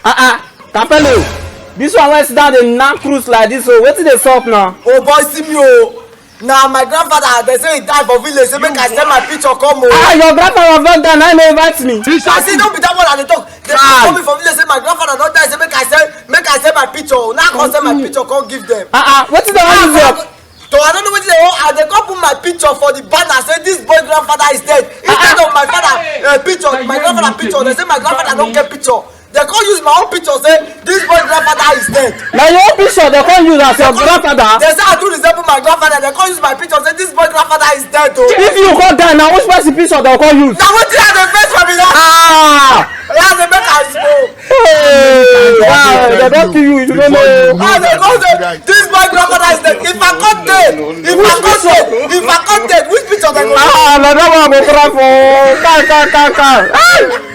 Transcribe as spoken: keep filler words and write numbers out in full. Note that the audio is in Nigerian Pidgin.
Ah ah, Capello, this one wey sit down dey knack cruise like this, so wetin dey sup now? Oh boy, see me o. Na my grandfather, they say he die for village, say make I send my picture come o. Ah, your grandfather don die, na him no invite me. I say no be that one I dey talk. They call me for village, say my grandfather don die, say make I send, make I send my picture o. Now I come send my picture, come give them. Ah ah, wetin dem wan use your... So I don't know wetin they want. I dey come put my picture for the banner, say this boy grandfather is dead. Instead of my father uh, picture, my grandfather picture, they say my grandfather don't get picture. They come use my own picture, say this boy grandfather is dead. Na your own picture they come use as your grandfather? They say I do resemble my grandfather. They come use my picture, say this boy grandfather is dead o. If you come die, na which person picture they come use? Na wetin I dey face for me now. Ah! They dey make I smoke. Hey, wow, they don kill you, you no know. Ah, they come say this boy grandfather is dead. If I come dead, if I come dead, if I come dead, which picture they go? Ah, na that one I go cry for. Kai, kai, kai, kai. Hey!